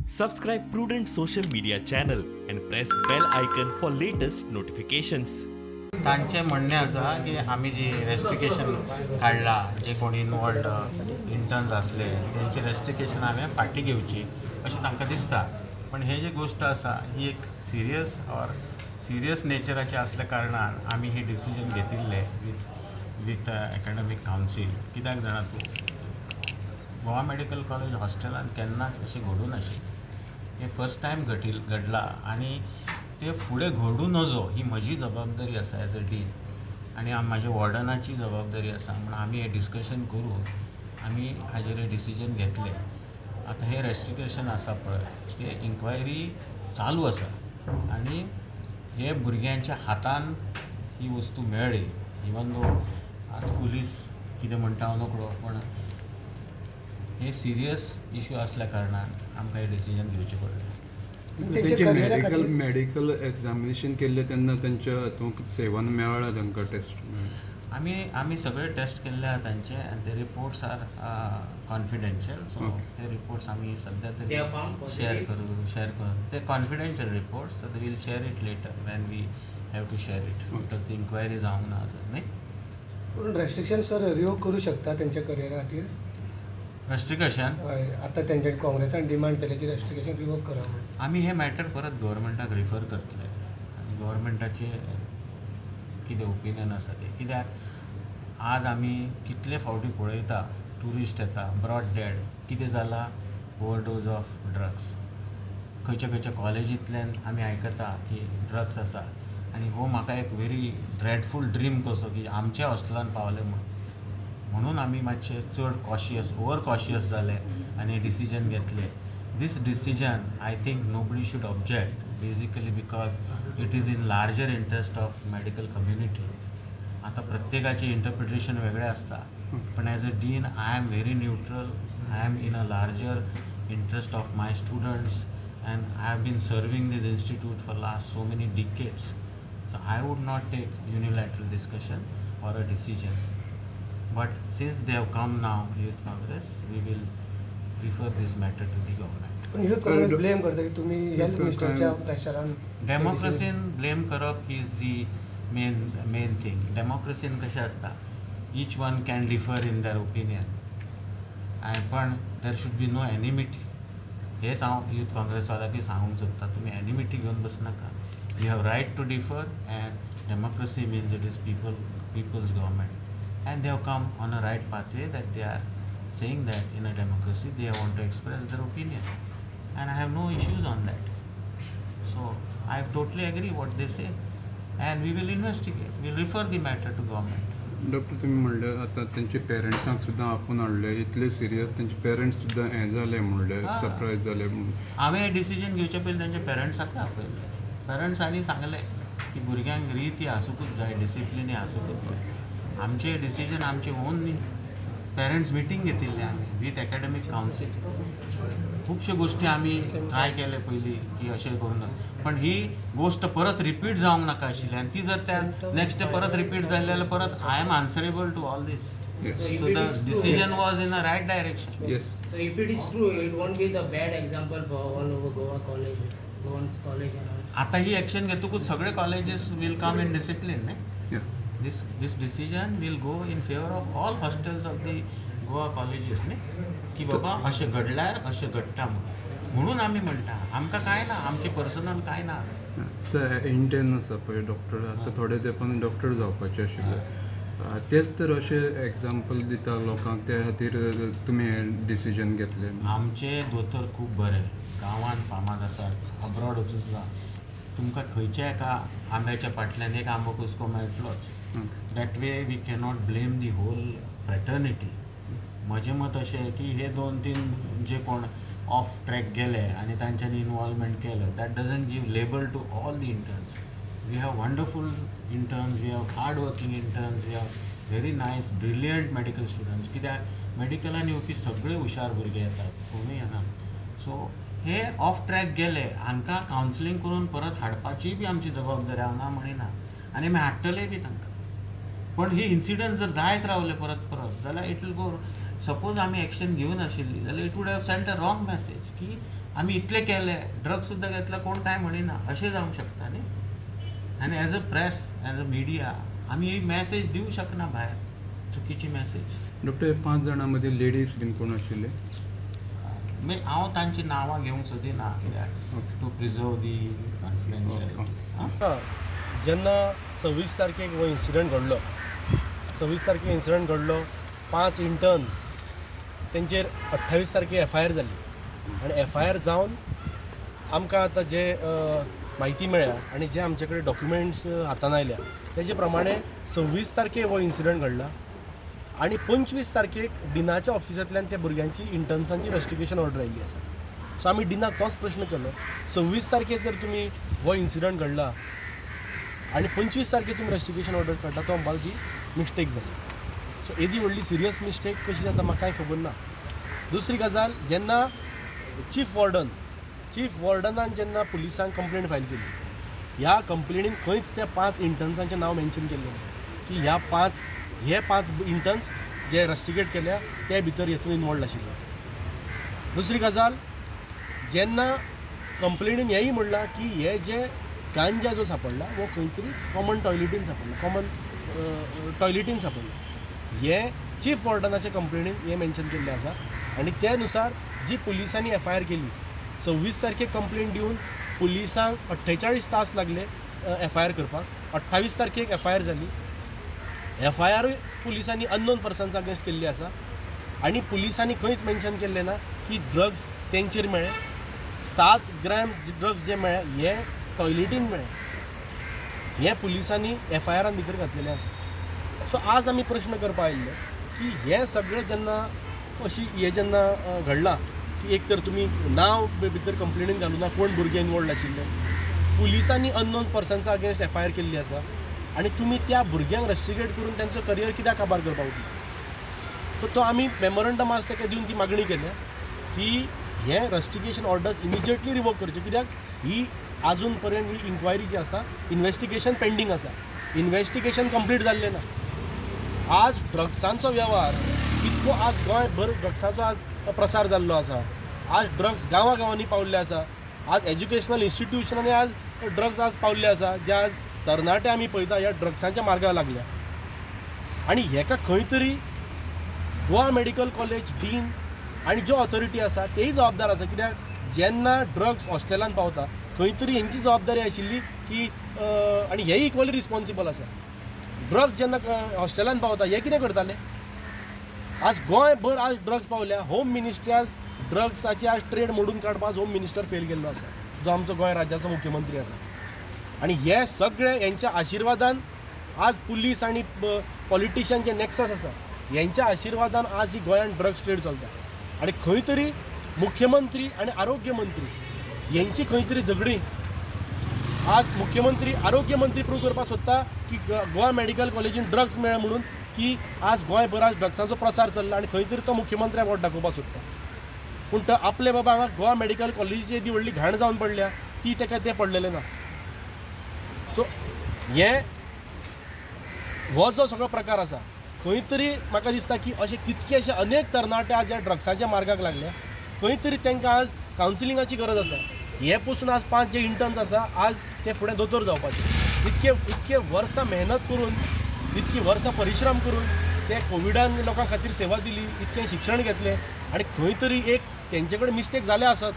Subscribe Prudent Social Media channel and press bell icon for latest notifications. तांचें म्हणणें आसा की आमी जी रेस्ट्रिकेशन काडला, जे कोण इनवॉल्ड इंटर्न्स आसले तेंचे रेस्ट्रिकेशन हांवें फाटीं घेवची अशें तांकां दिसता. पण हे जी गोश्ट आसा ही एक सिरियस ऑर सिरियस नेचराची आसल्या कारणान आमी ही डिसिजन घेतिल्लें विथ एकाडेमीक कावन्सील. कित्याक जाणा तूं, गोवा मेडिकल कॉलेज हॉस्टेलान केन्नाच अशें घडूं नाशिल्लें. हें फर्स्ट टायम घडलां आनी ते फुडें घडूं नजो ही म्हजी जबाबदारी आसा एज अ डीन आनी म्हाज्या वॉर्डनाची जबाबदारी आसा. म्हूण आमी हें डिस्कशन करून आमी हाजेर हें डिसिजन घेतलें. आतां हें रेस्ट्रिकेशन आसा पळय, ते इन्क्वायरी चालू आसा आनी हे भुरग्यांच्या हातान ही वस्तू मेळ्ळी. इवन दो आतां पुलीस कितें म्हणटा हांव नकळो, पण हे सिरियस इशू आसल्या कारणान आमकां हें डिसिजन घेवचें पडलें. तेंचे मेडिकल एग्जामिनेशन केल्लें तेन्ना तेंच्या हातूंत सेवन मेळ्ळा तांकां टेस्ट? आमी सगळे टेस्ट केल्ले आहा तांचे आनी ते रिपोर्ट्स आर कॉन्फिडेन्शियल. सो ते रिपोर्ट्स आमी सद्या तरी शेयर करून ते confidential reports, so they will share it later when we have to share it because ती इन्क्वायरी जावंक ना अजून. न्ही, पूण रेस्ट्रिक्शन सर रिवोक करूं शकता तेंच्या करियरा खातीर? रेस्ट्रिकेशन आतां तेंच्या काँग्रेसान डिमांड केलें की रेस्ट्रिकेशन रिवोक करा म्हणून. आमी हें मॅटर परत गव्हर्मेंटाक रिफर करतले आनी गव्हर्मेंटाचें कितें ओपिनियन आसा तें. कित्याक आज आमी कितले फावटी पळयता, ट्युरिस्ट येता ब्रॉड डेड, कितें जालां, ओवरडोज ऑफ ड्रग्स. खंयच्या खंयच्या कॉलेजींतल्यान आमी आयकता की ड्रग्स आसा आनी हो म्हाका एक व्हेरी ड्रेडफूल ड्रीम कसो की आमच्या हॉस्टेलान पावले म्हूण. म्हणून आमी मातशे चड कॉशियस, ओवर कॉशियस जाले आनी डिसिजन घेतले. This decision I think nobody should object, basically because it is in larger interest of medical community. आतां प्रत्येकाचें इंटरप्रिटेशन वेगळें आसता, पण as a dean I am very neutral. I am in a larger interest of my students and I have been serving this institute for last so many decades. So I would not take unilateral discussion or a decision. But since they have come now, Youth Congress, we will refer this matter to the government. पण Youth Congress blame करता की तुम्ही health मिनिस्टरच्या प्रेशरान. डेमोक्रेसीन blame करप is the main thing. डेमोक्रेसीन कशें आसता, each one can differ in their opinion, पण there should be no enmity. हेच हांव यूथ काँग्रेसवाल्याकूय सांगूंक सोदता, तुमी एनिमिटी घेवन बसनाका. You have right to differ and democracy means it is people's government. And they have come on a right pathway that they are saying that in a democracy they want to express their opinion, and I have no issues on that. So I totally agree what they say, and we will investigate, we will refer the matter to government. Doctor, तुम्ही म्हणले आता त्यांचे पेरेंट्सांक सुद्दां आपोवन हाडले, इतले serious त्यांचे parents सुद्दां हें जालें म्हणलें, सरप्रायज जालें म्हणून. हांवें डिसिजन घेवचे पयलीं तांच्या पेरेंट्साकूय आपयल्लें. पेरेंट्सांनी सांगलें की भुरग्यांक रीत ही आसूंकूच जाय, डिसिप्लीन ही आसूंकूच जाय. आमचे डिसिजन आमचे ओन पेरंट्स मिटींग घेतिल्लें आमी विथ एकाडेमीक कावन्सील. खुबश्यो गोश्टी आमी ट्राय केले पयलीं की अशें करूं नाका, पण ही गोश्ट परत रिपीट जावंक नाका आशिल्ली आनी ती जर त्या नेक्स्ट डे परत रिपीट जाली जाल्यार परत I am answerable to all this. So the decision was in a right direction. Yes. So if it is true, it won't be the bad example for all over Goa college, Goan's college and all. आतां ही action घेतकूच सगळे colleges will come in discipline न्ही. This decision will go in favor of all hostels of the Goa colleges, न्ही, की बाबा अशें घडल्यार अशें घडटा म्हणून आमी म्हणटा. आमकां कांय ना, आमचें पर्सनल कांय ना. सर इंटर्न आसा पळय डॉक्टर, आतां थोडे तेंपान डॉक्टर जावपाचे आशिल्ले, तेच तर अशें एग्जाम्पल दिता लोकांक, त्या खातीर तुमी हें डिसिजन घेतलें. आमचे दोतोर खूब बरे गांवांत फामाद आसात, अब्रॉड वचून सुद्दां तुमकां खंयच्या एका आंब्याच्या फाटल्यान एक आंबो कुसको मेळटलोच. That way we cannot blame the whole fraternity. म्हजें मत अशें की हे दोन तीन जे कोण ऑफ ट्रॅक गेले आनी तांच्यांनी इनवॉल्वमेंट केलें, that doesn't give label to all the interns. We have wonderful interns, we have hard working interns, we have very nice brilliant medical students. कित्याक मेडिकलान येवपी सगळे हुशार भुरगे येतात, कोणूय येना. सो हे ऑफ ट्रॅक गेले, हांकां कावन्सिलींग करून परत हाडपाची बी आमची जबाबदारी, हांव ना म्हणिना, आनी आमी हाडटले बी तांकां. पण ही इन्सिडंट जर जायत रावले परत परत जाल्यार it will go. Suppose आमी एक्शन घेवनाशिल्ली जाल्यार it would have sent a wrong message की आमी इतले केले, ड्रग्स सुद्दां घेतला, कोण कांय म्हणिना, अशें जावंक शकता न्ही. आनी as a press, as a media आमी ही मॅसेज दिवंक शकना भायर, चुकीची मॅसेज. डॉक्टर, 5 जाणां मदीं लेडीज बीन कोण आशिल्ले? हांव तांची नांवां घेवंक सोदिना कित्याक टू प्रिजर्व दी कॉन्फिडेन्शियलिटी. जेन्ना 26 तारखेक हो इन्सिडंट घडलो, 26 तारखेक इन्सिडंट घडलो, 5 इंटर्न्स तेंचेर 28 तारखेक एफ I R जाली आनी एफ I R जावन आमकां आतां जे म्हायती मेळ्ळ्या आनी जे आमचे कडेन डॉक्युमेंट्स हातान आयल्या तेजे प्रमाणे 26 तारखेक हो इन्सिडंट घडला आनी 25 तारखेक डिनाच्या ऑफिसांतल्यान त्या भुरग्यांची इंटर्न्सांची रस्टिकेशन ऑर्डर आयिल्ली आसा. सो आमी डिनाक तोच प्रश्न केलो, 26 तारखेर जर तुमी हो इन्सिडंट घडला आनी 25 तारखेर तुमी रस्टिकेशन ऑर्डर काडटा, तो म्हणपाक जी मिस्टेक जाली. सो येदी व्हडली सिरियस मिस्टेक कशी जाता म्हाका कांय खबर ना. दुसरी गजाल, जेन्ना चीफ वॉर्डनान जेन्ना पुलिसांक कंप्लेन फायल केली, ह्या कंप्लेनीन खंयच त्या 5 इंटर्न्सांचें नांव मेन्शन केल्लें ना की ह्या हे 5 इंटर्न्स जे रस्टिकेट केल्या ते भितर हेतून इनवॉल्ड आशिल्ले. दुसरी गजाल, जेन्ना कंप्लेनीन हेंय म्हणलां की हे जे गांजा जो सांपडला हो खंय तरी कॉमन टॉयलेटीन सांपडला, कॉमन टॉयलेटीन सांपडला, हे चीफ वॉर्डनाच्या कंप्लेनीन हें मेन्शन केल्लें आसा. आनी ते नुसार जी पुलिसांनी एफ I R केली, 26 तारखेक कंप्लेन दिवन पुलिसांक 48 तास लागले एफ I R करपाक. 28 तारखेक एफ I R जाली. एफ I आरूय पुलिसांनी अननोन पर्सन्सा अगेन्स्ट केल्ली आसा आनी पुलिसांनी खंयच मेन्शन केल्लें ना की ड्रग्स तेंचेर मेळ्ळे. 7 ग्राम ड्रग्स जे मेळ्ळे हे टॉयलेटीन मेळ्ळे, हे पुलिसांनी एफ I आरान भितर घातलेलें आसा. सो आज आमी प्रश्न करपा आयिल्ले की हें सगळें जेन्ना अशी हें जेन्ना घडलां की एक तर तुमी नांव भितर कंप्लेनीन घालूना कोण भुरगे इनवॉल्ड आशिल्ले, पुलिसांनी अननोन पर्सन्सा अगेन्स्ट एफ I R केल्ली आसा आनी तुमी त्या भुरग्यांक रस्टिकेट करून तेंचो करियर कित्याक काबार करपाक वतले. सो तो आमी मेमोरंडम आज ताका दिवन ती मागणी केल्या की हे रस्टिकेशन ऑर्डर्स इमिजिएटली रिवोक करचे, कित्याक ही आजून पर्यंत ही इन्क्वायरी जी आसा, इन्वेस्टिगेशन पेंडींग आसा, इन्वेस्टिगेशन कंप्लीट जाल्लें ना. आज ड्रग्सांचो वेव्हार इतको आज गोंयभर ड्रग्साचो आज प्रसार जाल्लो आसा, आज ड्रग्स गांवां गांवांनी पावल्ले आसा, आज एज्युकेशनल इन्स्टिट्युशनांनी आज ड्रग्स आज पावल्ले आसा, जे आज तरणाटे आमी पळयता ह्या ड्रग्सांच्या मार्गाक लागल्या. आनी हेका खंय तरी गोवा मेडिकल कॉलेज डीन आनी ज्यो ऑथॉरिटी आसा तेय जबाबदार आसा, कित्याक जेन्ना ड्रग्स हॉस्टेलान पावता खंय तरी हेंची जबाबदारी आशिल्ली की आनी हेय इक्वली रिस्पॉन्सिबल आसा. ड्रग्स जेन्ना हॉस्टेलान पावता हे कितें करताले? आज गोंयभर आज ड्रग्स पावल्या. होम मिनिस्ट्री आज ड्रग्साची आज ट्रेड मोडून काडपाक होम मिनिस्टर फेल गेल्लो आसा, जो आमचो गोंय राज्याचो मुख्यमंत्री आसा. आनी हे सगळे हेंच्या आशिर्वादान आज पुलीस आनी पॉलिटिशियन जे नॅक्सस आसा हेंच्या आशिर्वादान आज ही गोंयांत ड्रग्स ट्रेड चलता. आनी खंय तरी मुख्यमंत्री आनी आरोग्य मंत्री हेंची खंय तरी झगडीं. आज मुख्यमंत्री आरोग्य मंत्री प्रूव करपाक सोदता की गोवा मेडिकल कॉलेजीन ड्रग्स मेळ्ळे म्हणून की आज गोंयभर आज ड्रग्सांचो प्रसार चल्ला आनी खंय तरी तो मुख्यमंत्र्याक वोट दाखोवपाक सोदता. पूण तो आपले बाबा हांगा गोवा मेडिकल कॉलेजीची येदी व्हडली घाण जावन पडल्या ती ताका तें पडलेलें ना. सो हे हो जो सगळो प्रकार आसा खंय तरी म्हाका दिसता की अशे कितकेशे अनेक तरणाटे आज ह्या ड्रग्साच्या मार्गाक लागल्या, खंय तरी तांकां आज कावन्सिलिंगाची गरज आसा. हे पसून आज 5 जे इंटर्न्स आसा आज ते फुडें दोतोर जावपाचे, इतके इतके वर्सां मेहनत करून, इतकी वर्सां परिश्रम करून ते कोविडान लोकां खातीर सेवा दिली, इतकें शिक्षण घेतलें आनी खंय तरी एक तेंचे कडेन मिस्टेक जाल्या आसत,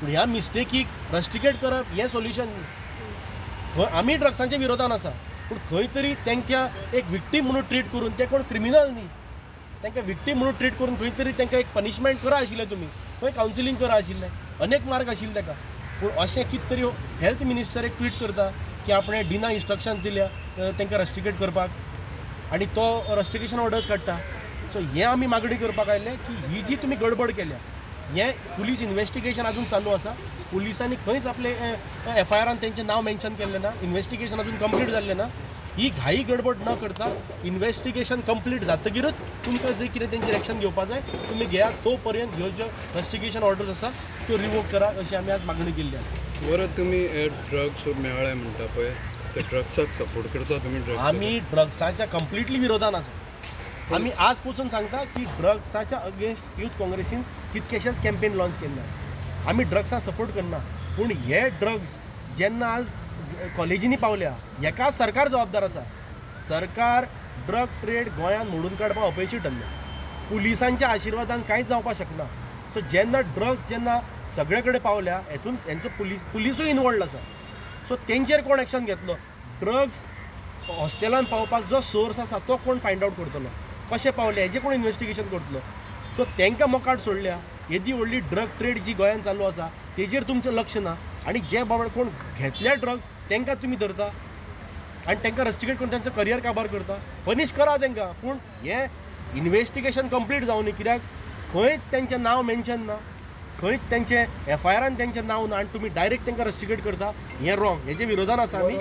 पूण ह्या मिस्टेकीक रस्टिकेट करप हें सोल्युशन न्ही. आमी ड्रग्सांच्या विरोधान आसा, पूण खंय तरी तांकां एक विक्टीम म्हणून ट्रीट करून, ते कोण क्रिमिनल न्ही, तांकां विक्टीम म्हणून ट्रीट करून खंय तरी तांकां एक पनिशमेंट करा आशिल्लें, तुमी खंय कावन्सिलींग करा आशिल्लें, अनेक मार्ग आशिल्ले ताका. पूण अशें कितें तरी हेल्थ मिनिस्टर एक ट्वीट करता की आपणें डिना इन्स्ट्रक्शन्स दिल्या तांकां रस्टिकेट करपाक आनी तो रस्टिकेशन ऑर्डर्स काडटा. सो हें आमी मागणी करपाक आयले की ही जी तुमी गडबड केल्या, हें पुलीस इन्वेस्टिगेशन अजून चालू आसा, पुलिसांनी खंयच आपले एफ I आरान तेंचें नांव मेन्शन केल्लें ना, इन्वेस्टिगेशन अजून कंप्लीट जाल्लें ना. ही घाई गडबड न करता इन्वेस्टिगेशन कंप्लीट जातकीरच तुमकां जे कितें तेंचेर एक्शन घेवपा जाय तुमी घेयात, तो पर्यंत ह्यो ज्यो रस्टिकेशन ऑर्डर्स आसा त्यो रिवोक करा अशी आमी आज मागणी केल्ली आसा. बरं, तुमी ड्रग्स मेळ्ळे म्हणटा पळय, ते ड्रग्साक सपोर्ट करता तुमी? ड्रग्स आमी ड्रग्साच्या कंप्लिटली विरोधान आसा. आमी आज पसून सांगता की ड्रग्साच्या अगेन्स्ट यूथ काँग्रेसीन कितकेशेच कॅम्पेन लॉन्च केल्ले आसा. आमी ड्रग्सां सपोर्ट करना, पूण हे ड्रग्स जेन्ना आज कॉलेजींनी पावल्या हेका सरकार जबाबदार आसा. सरकार ड्रग ट्रेड गोंयांत मोडून काडपाक अपेशी ठरलें. पुलिसांच्या आशिर्वादान कांयच जावपाक शकना. सो जेन्ना ड्रग्स जेन्ना सगळे कडेन पावल्या हेतून हेंचो पुलिसूय इनवॉल्ड आसा. सो तेंचेर कोण एक्शन घेतलो? ड्रग्स हॉस्टेलान पावपाक जो सोर्स आसा तो कोण फायंड आवट करतलो, कशें पावले हेजें कोण इन्वेस्टिगेशन करतलो? सो तांकां मोकाट सोडल्या. येदी व्हडली ड्रग ट्रेड जी गोंयांत चालू आसा तेजेर तुमचें लक्ष ना आनी जे बाबा कोण घेतले ड्रग्स तांकां तुमी धरता आनी तांकां रस्टिकेट करून तांचो करियर काबार करता. पनिश करा तांकां, पूण हें इन्वेस्टिगेशन कंप्लीट जावं न्ही, कित्याक खंयच तेंचें नांव मेन्शन ना, खंयच तेंचे एफ I आरान तेंचें नांव ना आनी तुमी डायरेक्ट तांकां रस्टिकेट करता, हें रॉंग. हेजे विरोधान आसा आमी.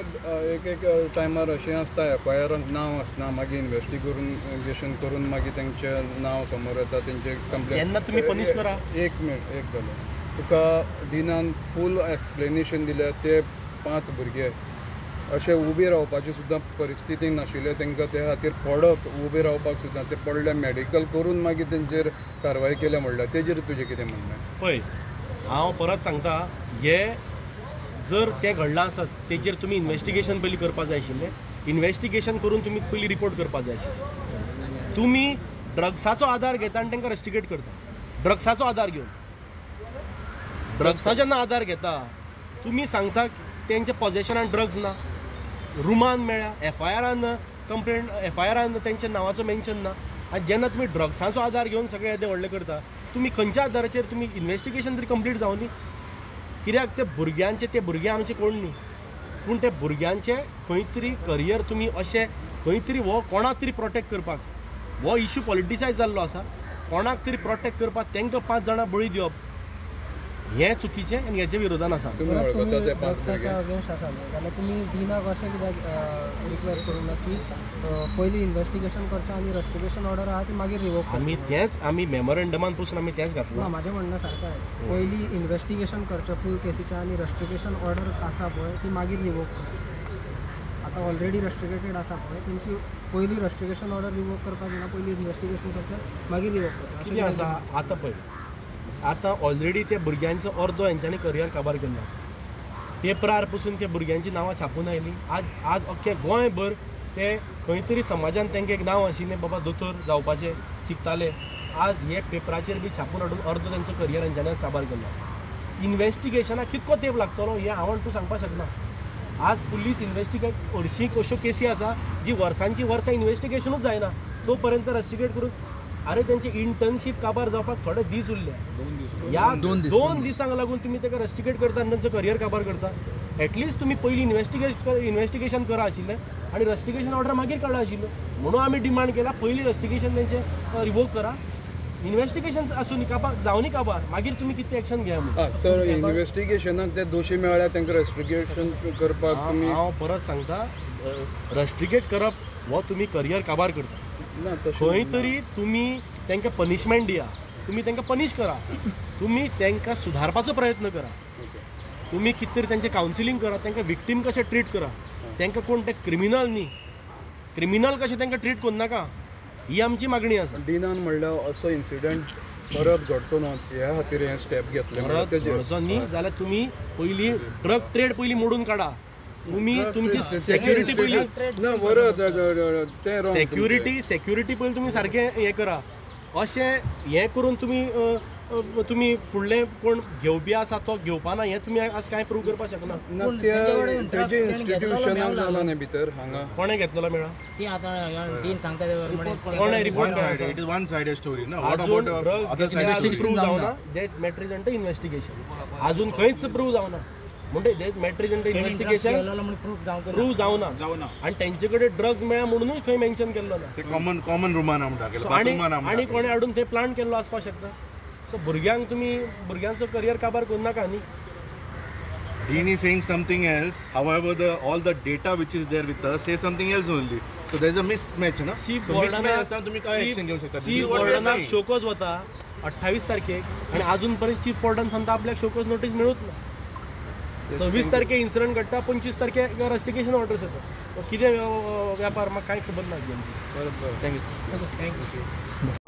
एक एक टायमार अशें आसता एफ I आरान नांव आसना, मागीर इन्वेस्टिगेशन करून मागीर तेंचें नांव समोर येता, तेंचे कंप्लेन. तेन्ना तुमी पनिश करा. एक मिनट, एक जालें तुका डिनान फूल एक्सप्लेनेशन दिल्या. ते 5 भुरगे अशें उबे रावपाची सुद्दां परिस्थिती नाशिल्ले, तांकां त्या खातीर पडप उबे रावपाक सुद्दां ते पडले, मेडिकल करून मागीर तेंचेर कारवाय केल्या म्हणल्यार तेजेर तुजें कितें म्हणणें? पळय, हांव परत सांगता, हे जर तें घडलां आसत तेजेर तुमी इन्वेस्टिगेशन पयलीं करपाक जाय आशिल्लें. इन्वेस्टिगेशन करून तुमी पयलीं रिपोर्ट करपाक जाय आशिल्लें. तुमी ड्रग्साचो आदार घेता आनी तांकां रस्टिकेट करता. ड्रग्साचो आदार घेवन, ड्रग्साचो जेन्ना आदार घेता तुमी सांगता तेंच्या पॉजेशनान ड्रग्स ना, रुमान मेळ्ळ्या, F I Aran complain, F I Aran तेंच्या नांवाचो मेन्शन ना. आनी जेन्ना तुमी ड्रग्सांचो आदार घेवन सगळे येदे व्हडले करता, तुमी खंयच्या आदाराचेर तुमी इन्वेस्टिगेशन तरी कंप्लीट जावं न्ही. कित्याक ते भुरग्यांचे, ते भुरगे आमचे कोण न्ही, पूण ते भुरग्यांचे खंय तरी करियर तुमी अशें खंय तरी हो कोणाक तरी प्रोटेक्ट करपाक, हो इशू पॉलिटिसायज जाल्लो आसा, कोणाक तरी प्रोटेक्ट करपाक तांकां 5 जाणां बळी दिवप हें चुकीचें आनी हेच्या विरोधान आसा. ड्रग्साच्या अगेन्स्ट आसा न्हू जाल्यार तुमी डिनाक अशें कित्याक रिक्वेस्ट करूंक ना की पयलीं इन्वेस्टिगेशन करचें आनी रस्टिकेशन ऑर्डर आहा ती मागीर रिवोक? आमी तेंच, आमी मेमोरंडमान पसून आमी तेंच घातलां. ना, म्हाजें म्हणणें सारकें आहे, पयलीं इन्वेस्टिगेशन करचें फूल केसीचें आनी रस्टिकेशन ऑर्डर आसा पळय ती मागीर रिवोक करची. आतां ऑलरेडी रस्टिकेटेड आसा पळय तेंची, पयलीं रस्टिकेशन ऑर्डर रिवोक करपाक जायना, पयलीं इन्वेस्टिगेशन करचें मागीर रिवोक करचें. अशें आसा. आतां पळय, आतां ऑलरेडी त्या भुरग्यांचो अर्दो हेंच्यांनी करियर काबार केल्लो आसा. पेपरार पसून त्या भुरग्यांची नांवां छापून आयलीं. आज आज अख्खे गोंयभर ते खंय तरी समाजान तांकां एक नांव आशिल्लें, बाबा दोतोर जावपाचें शिकताले, आज हे पेपराचेर बी छापून हाडून अर्दो तांचो करियर हेंच्यांनी आज काबार केल्लो आसा. इन्वेस्टिगेशनाक कितको तेंप लागतलो हें हांव तूं सांगपाक शकना. आज पुलीस इन्वेस्टिगेट हरशीं अश्यो केसी आसा जी वर्सांची वर्सां इन्वेस्टिगेशनूच जायना, तो पर्यंत रस्टिकेट करून. अरे तेंचे इंटर्नशीप काबार जावपाक थोडे दीस उरले, ह्या 2 दिसांक लागून तुमी ताका रस्टिकेट करता आनी तांचो करियर काबार करता. एटलिस्ट तुमी पयलीं इन्वेस्टिगेशन करा आशिल्लें आनी रस्टिकेशन ऑर्डर मागीर काडा आशिल्ल्यो. म्हणून आमी डिमांड केला पयलीं रस्टिकेशन तेंचें रिवोक करा, इन्वेस्टिगेशन आसूं काबार जावनी काबार, मागीर तुमी कितें एक्शन घेया म्हणून. सर, इन्वेस्टिगेशनाक ते दोशी मेळ्ळ्या तांकां रस्टिकेशन करपाक तुमी? हांव परत सांगता, रस्टिकेट करप हो तुमी करियर काबार करता. खंय तरी तुमी तांकां पनिशमेंट दिया, तुमी तांकां पनिश करा, तुमी तांकां सुधारपाचो प्रयत्न करा, तुमी कितें तरी तांचें कावन्सिलींग करा, तांकां विक्टीम कशें ट्रीट करा, तांकां कोण ते क्रिमिनल न्ही, क्रिमिनल कशें तांकां ट्रीट करनाका, ही आमची मागणी आसा. डिनान म्हणल्यार असो इन्सिडंट परत घडचो ना ह्या खातीर हें स्टेप घेतलें. परत घडचो न्ही जाल्यार तुमी पयलीं ड्रग ट्रेड पयलीं मोडून काडा. तुमी तुमची सेक्युरिटी पयलीं, सेक्युरिटी पयलीं तुमी सारकें हें करा. अशें हें करून तुमी तुमी फुडलें कोण घेवपी आसा तो घेवपा ना हें तुमी आज कांय प्रूव करपाक शकना. भितर हांगा कोणें घेतलेलो मेळा? ती आतां डीन सांगता कोणें रिपोर्ट प्रूव जावना, that matter is under investigation. आजून खंयच प्रूव जावना, म्हणटे that matter is under investigation prove जावना आनी तेंचे कडेन ड्रग्स मेळ्ळा म्हणूनय खंय मेन्शन केल्लो ना. कॉमन रुमान आनी कोणें हाडून थंय प्लांट केल्लो आसपाक शकता. सो भुरग्यांक तुमी भुरग्यांचो करियर काबार करनाका न्ही. Dean is saying something else. However, all the data which is there with us says something else only. So there is a mismatch, na? Chief so mismatch asana तुम्ही काय ऍक्शन घेऊ शकता? चीफ वॉर्डनाक शोकॉज वता 28 तारखेक आनी अजून पर्यंत chief warden सांगता आपल्याक शोकॉज नोटीस मेळूच ना. 26 तारखे इन्सिडंट घडटा, 25 तारखे रस्टिकेशन ऑर्डर्स येता. कितें व्यापार म्हाका कांय खबर ना. बरोबर, thank you. Thank you.